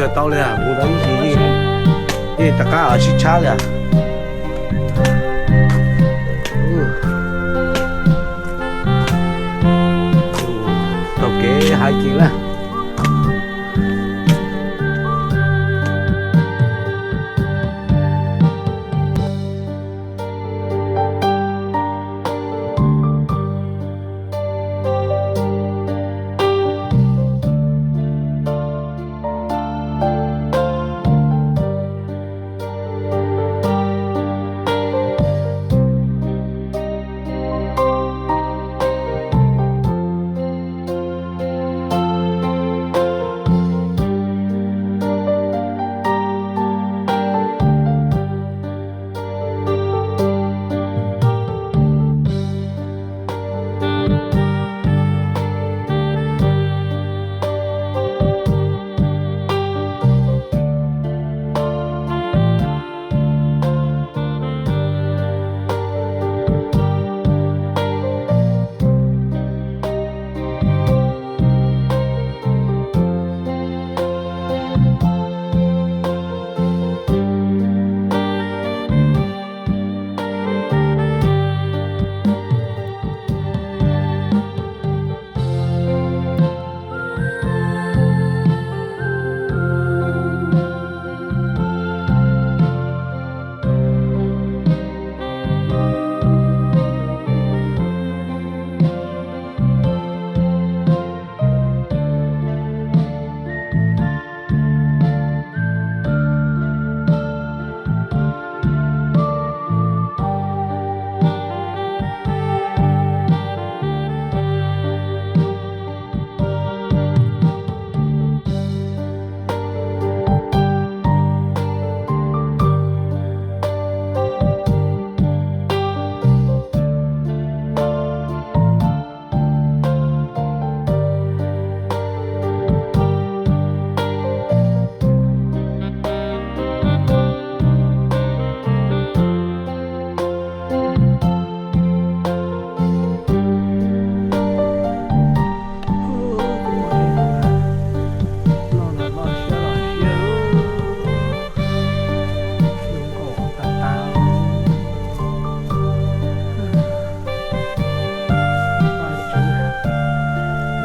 Tau li, mus tau ib ncig yeej, yeej rov qab sib tshab li. Taug kev hais kiag na.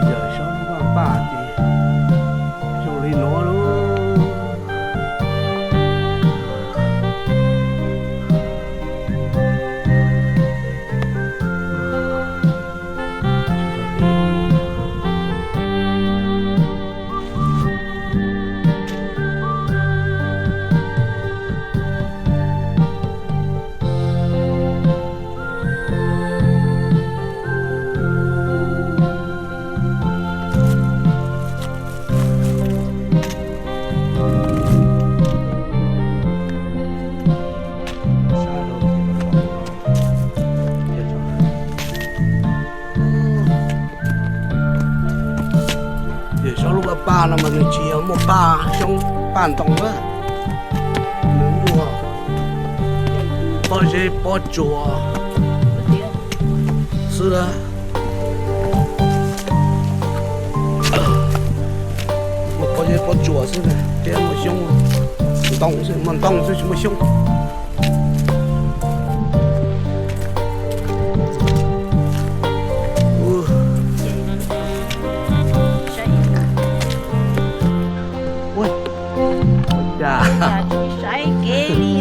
Yawm Saub Lub Vaj Paj ces zoo li no lauj. Yawm Saub Lub Vaj Paj no mas nws tsis yog muaj paj xyoob paj ntoo na, nws muaj pob zeb pob tsuas xwb na. Muaj pob zeb pob tsuas xwb, thiab muaj xyoob ntoo xwb, muaj ntoo xwb tsis muaj xyoob. Ua cas tsis saib kev li.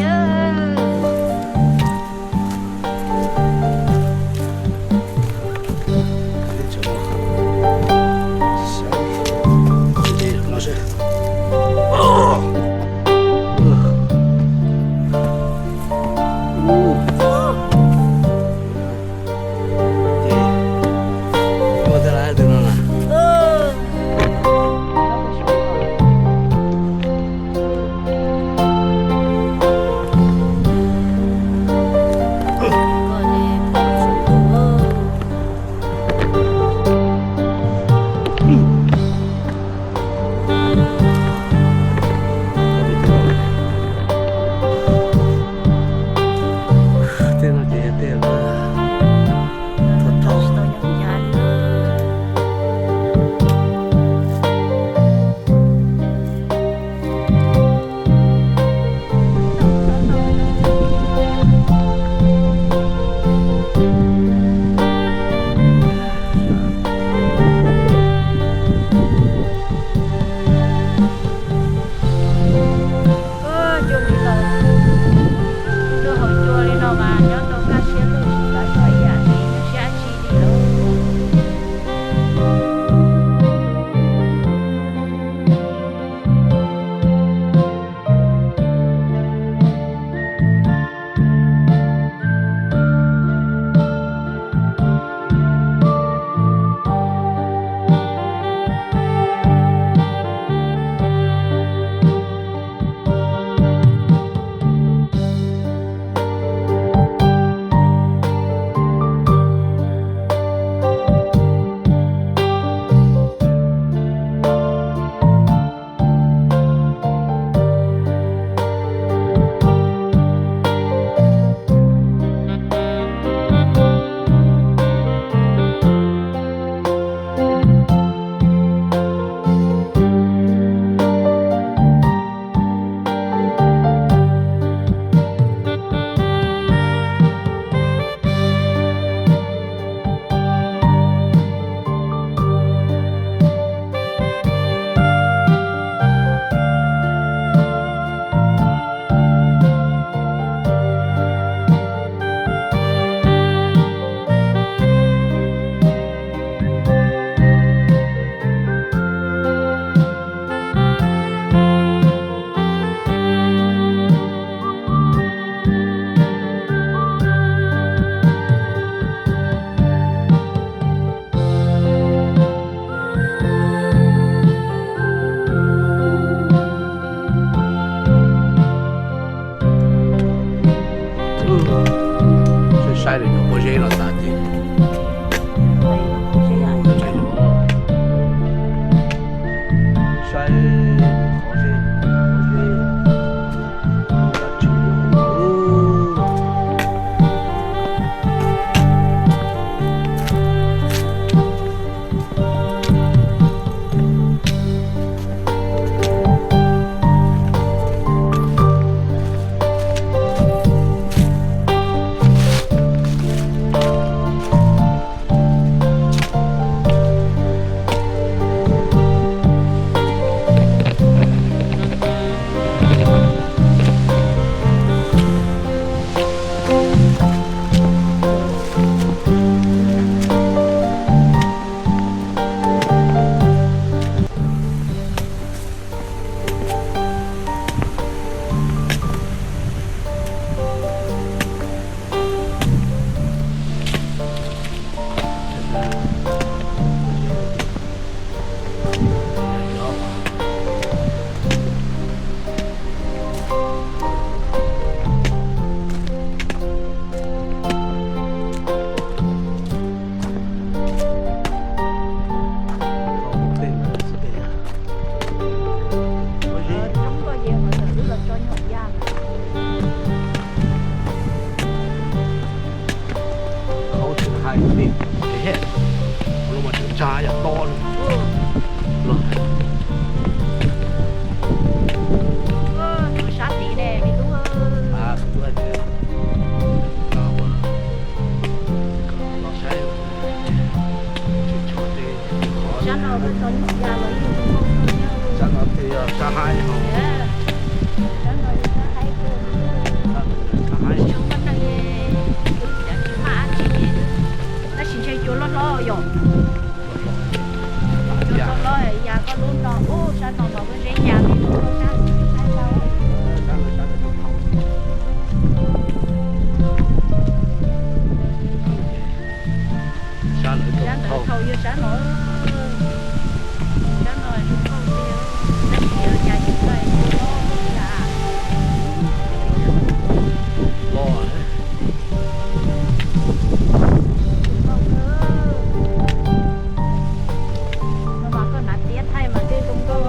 Qhov tseem hais tias, qhov no mas tseem tsa yam to li. Sab tid ne, me tub. Sab no, sab no ces yog sab haib no. Sab no yog sab haib, sab haib. Tab sis ntshe cua loj hlob yom. Cua loj hlob ya koj lub no, ub, sab no mas kuj zeb ya li lub sab haib tau. Sab ntawd thaum yog sab no, sab no zoo nkauj tiag, tab sis yog cas tsis tau cua loj ya. Los no mas koj hnav tiab thaij mas tej zoo nkauj.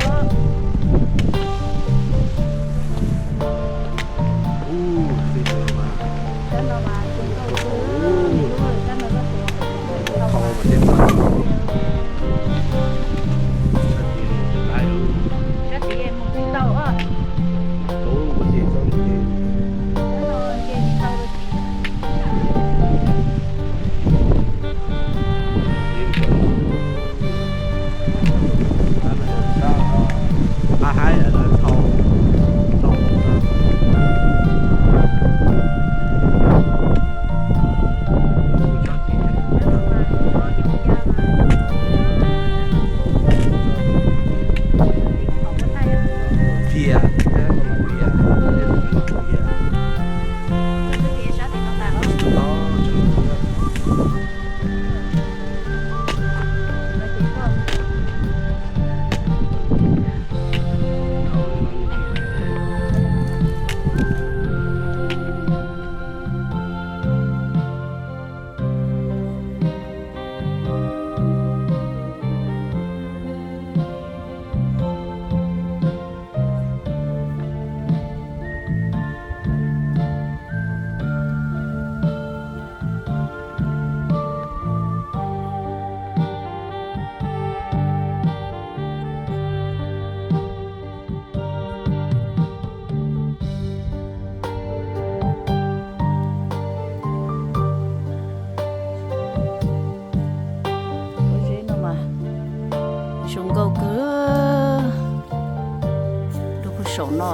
Zoo nkauj kawg, lub puag saum no.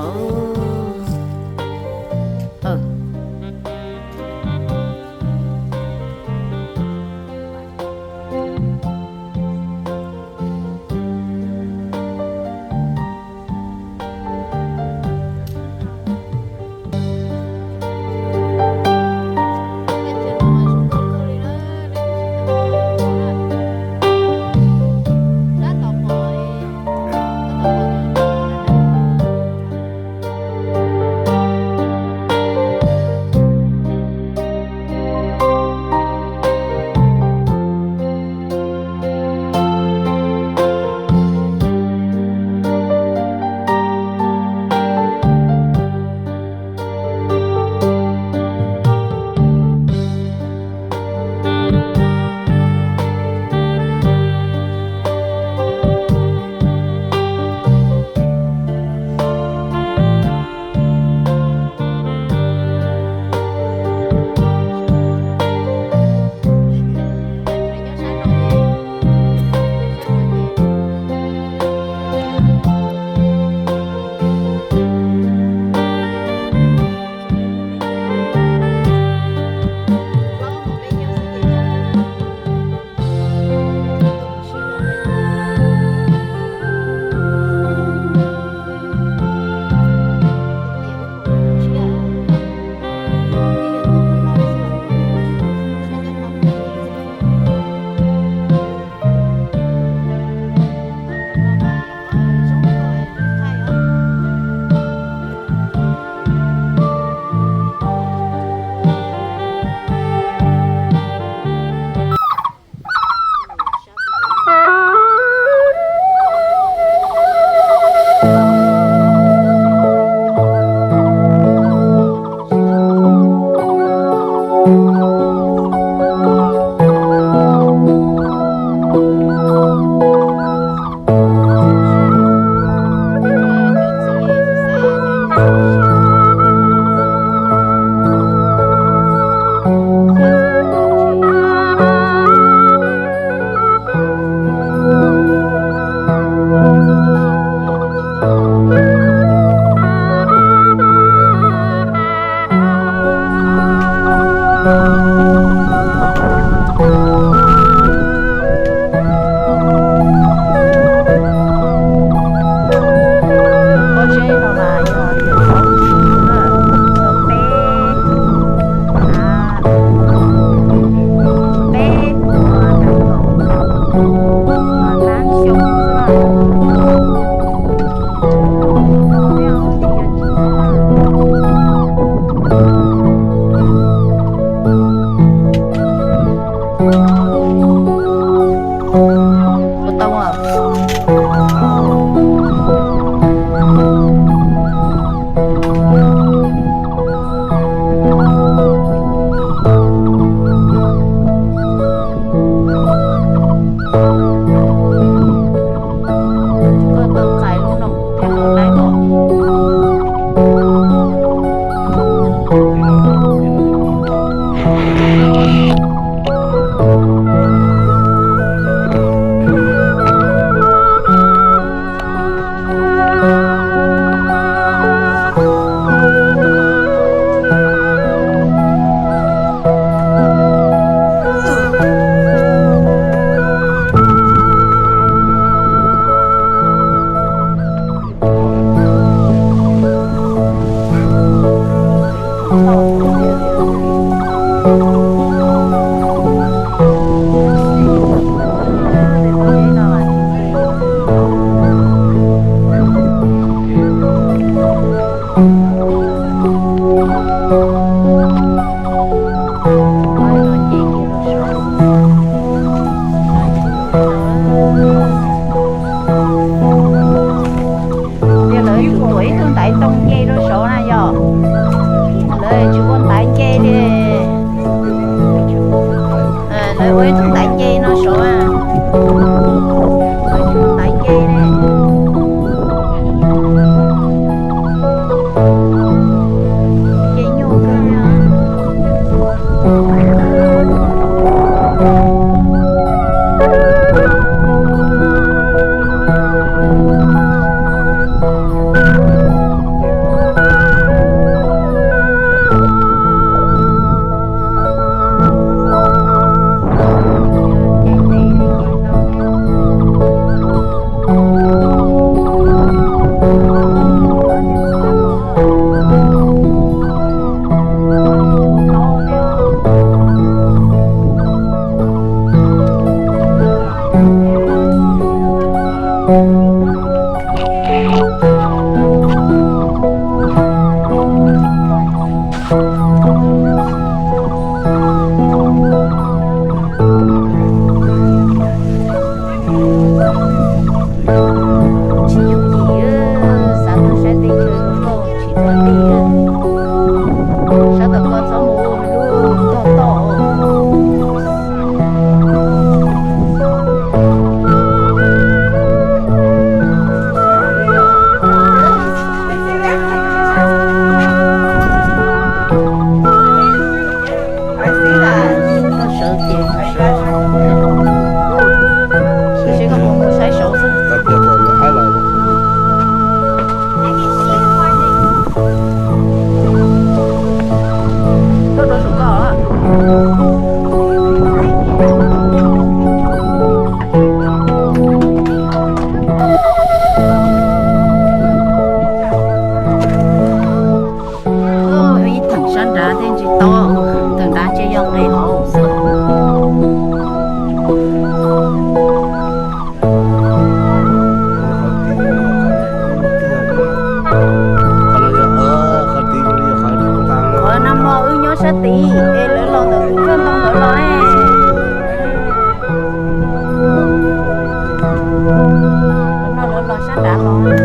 Ib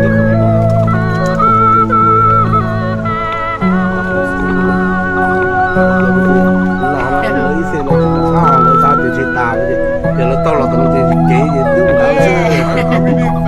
txhia lawv tsis tau tshaj, lawv xav tias ntshe tas, ces lawv taug los tom no ces kev ces twb mus ntawd xwb.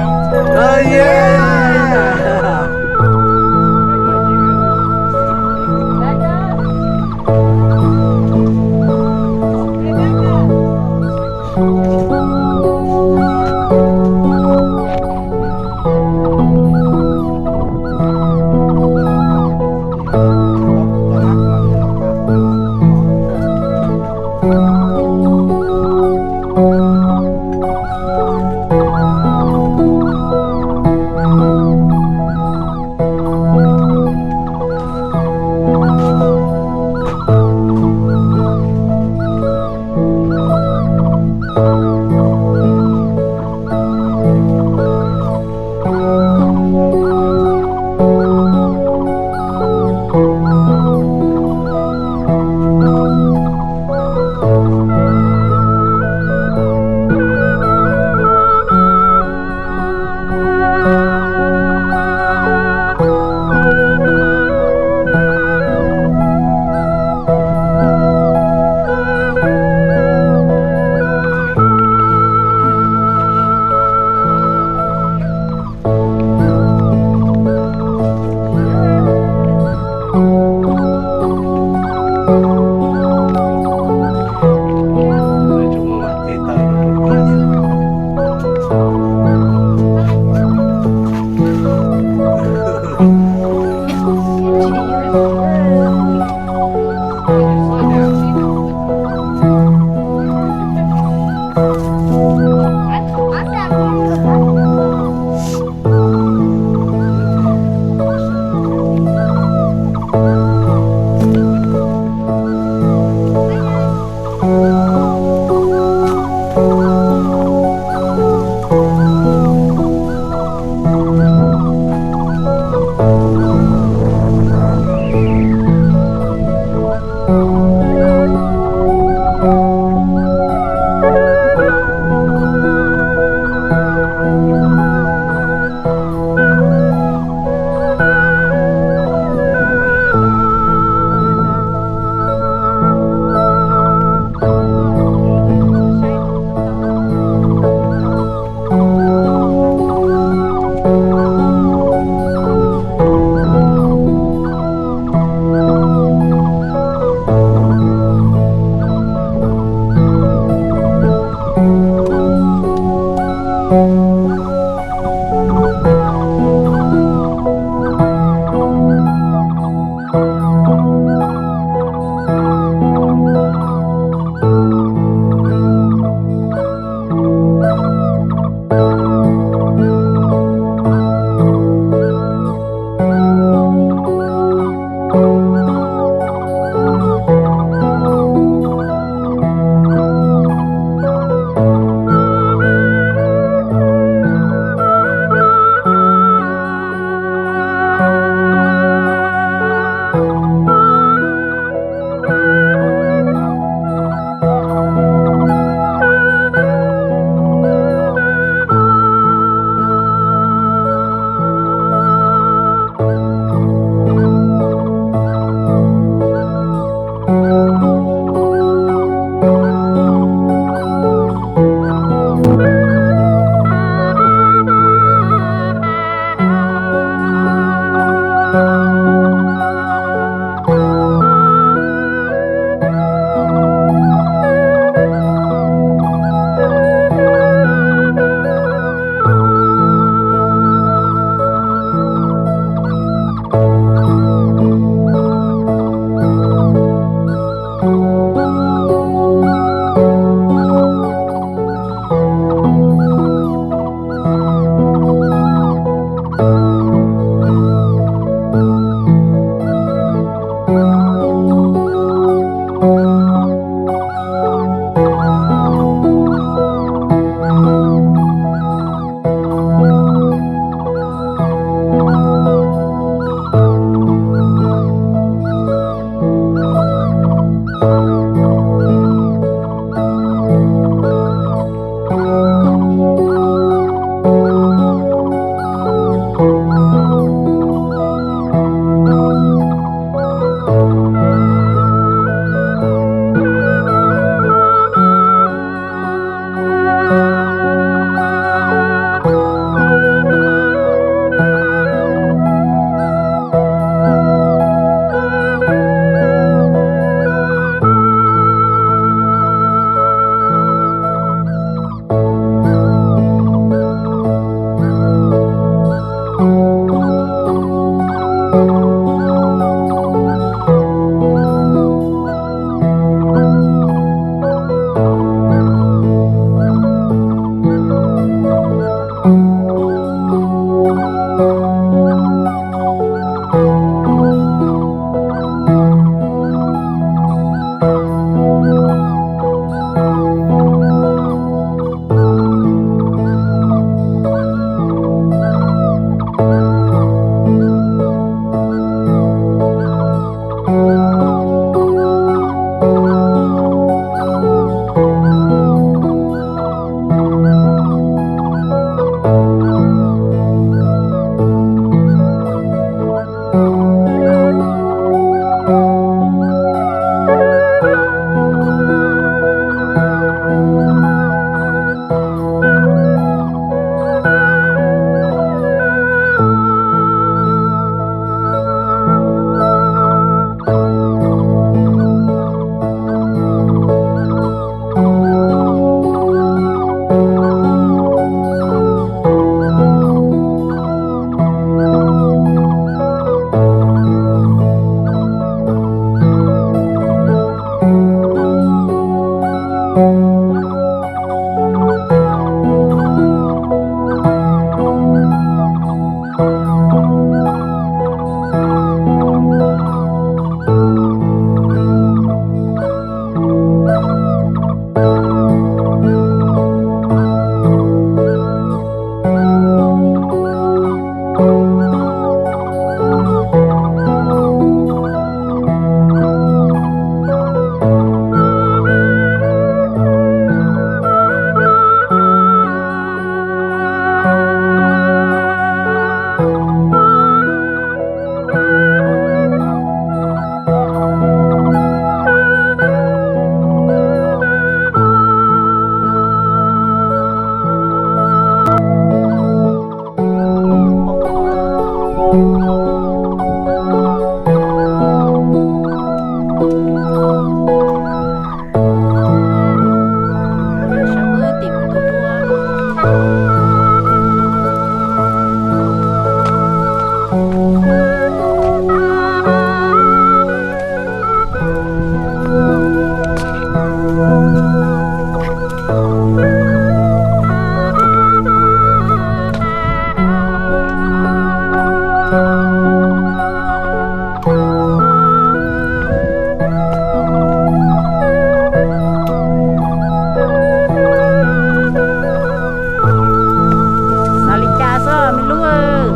Xav li cas xwb me lub?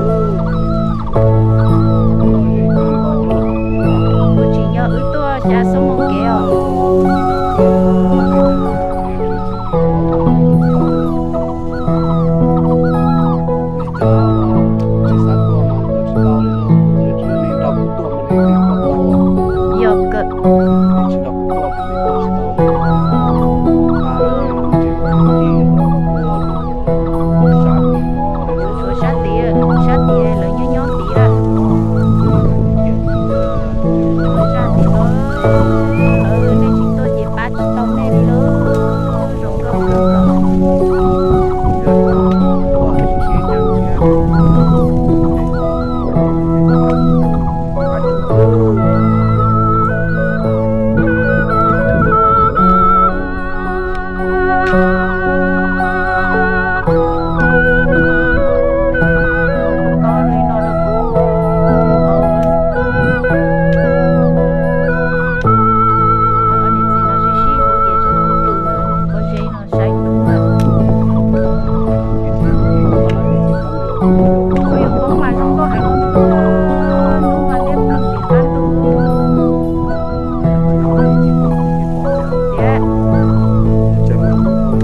Kuv tsis nco wb tuaj cas xub moo kev os. Yog kawg. Tshuav sab tid, sab tid lawv nyob nyob tid lawm. Sab tid lawv, lawv nej tsis tuaj ces pab tsis tau nej li lawm. Zoo nkauj kawg nkaus. Saib hnub, hnub yuav poob mas zoo nkauj heev, hnub mas liab ploog li qab ntuj. Tias, hnub yuav txog plaub moos,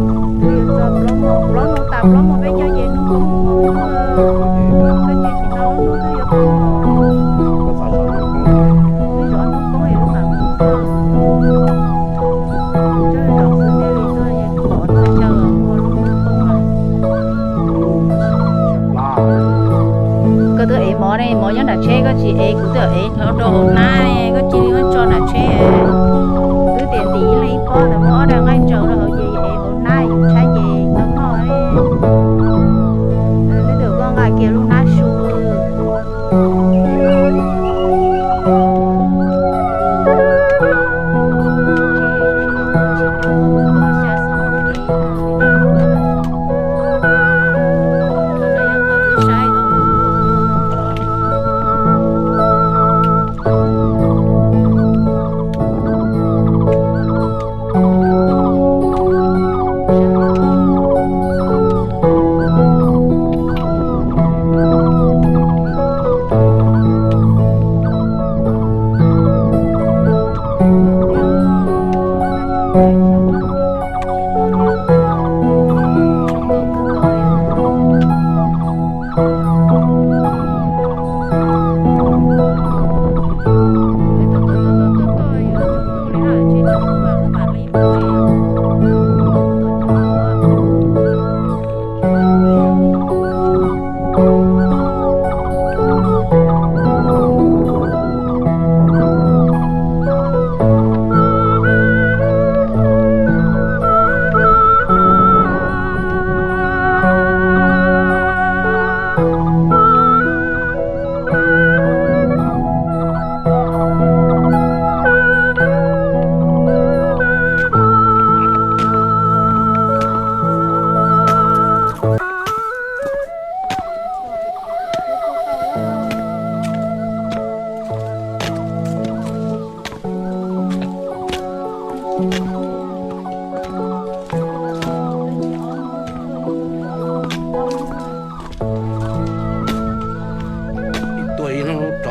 plaub moos tas plaub moos peb nyob ces hnub poob mus, koj tsis tsis no lub hnub twb yuav poob mus. Twb zov hnub poob es wb mam mus. Tsuas zov xwb, nej li tuaj pom txog chaw ua lub hnub poob na. Koj twb ev mov ne, mov nyob nram tsheb, koj tsis ev, kuv twb ev hlo rau hauv hnab, koj cia li muab tso nram tsheb. Twb tias ntim ib leeg ib pob ntawd, muab ob daim nqaij ntsaws rau hauv ces ev hauv hnab yus tshaib ces tau noj. Leej twg koj nqa kiag lub hnab su. Saib os,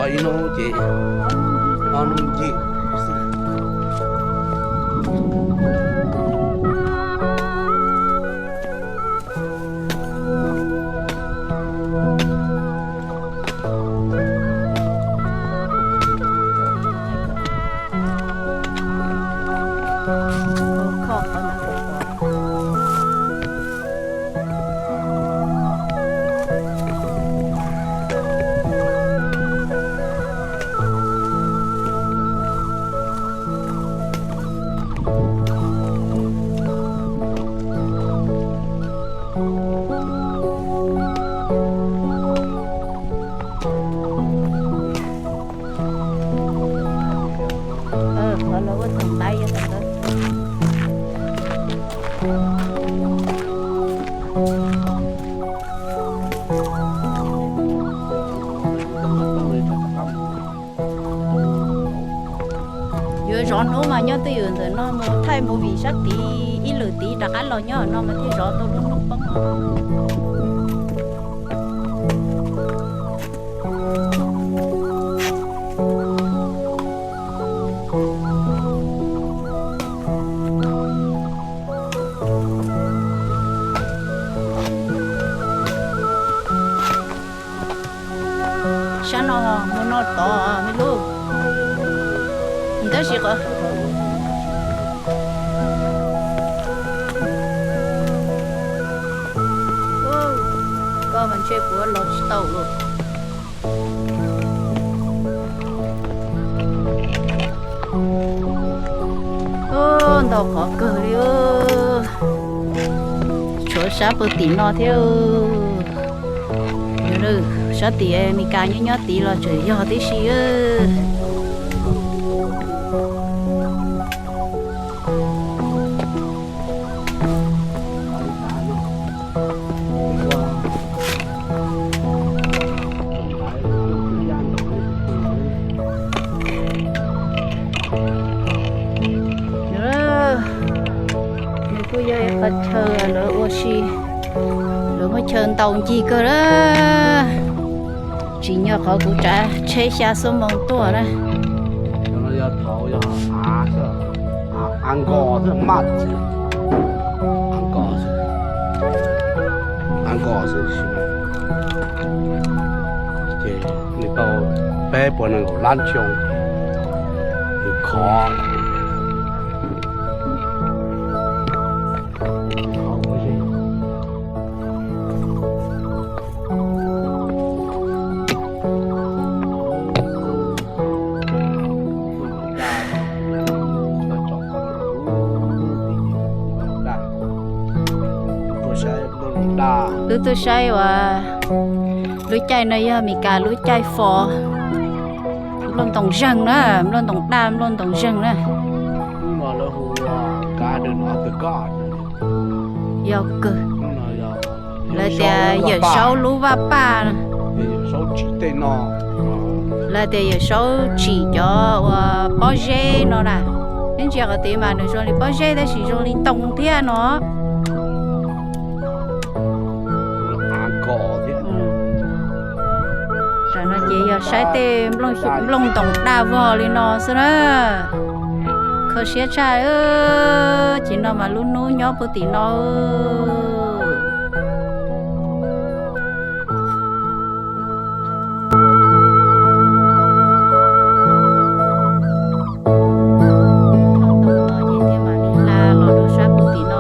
Ib hnub ces ob hnub ncig xwb. Qhov los ua thaum ntaiv yog thaum ntawd. Yuav zov hnub mas nyob twj ywm ntawm no mus thaij movie sab tid ib lwm tid rov qab los nyob no mas thiaj zov tau lub hnub poob. Sab no mus no tod me lub. Tab sis qhov koj mas ntshe kuv los tsis tau lawm. Ntau qhov kawg li. Tshuav sab puag tim no thiab. Sab tim Amelikas nyob nyob tid los tseem yog tib si. Nws kuj yog ib qhov chaw lawv ua si, lawv muaj chaw ntaus ncig kawg lawm. Tsim nyog qhov kuv tsav tsheb xya xuab moos tuaj na. Ces nws tau peb puas nees nkaum lab xyoo, nws khov. Wb tuaj saib uas lub caij no yog Amelikas lub caij fo, nplooj ntoos zeeg na, nplooj ntoos daj, nplooj ntoos zeeg na. Yog kawg. Lawv tias Yawm Saub lub vaj paj. Lawv tias Yawm Saub tsim cov uas pob zeb no na. Neb ntsia qhov tid mas nws zoo li pob zeb tab sis zoo li ntoo thiab no. Tam no ces yog saib tej nplooj ntoos daj vog li no xwb na. Kho siab tshaj. Ces no mas lub hnub nyob puag tim no. Ces thiaj mam li hla los rau sab puag tim no.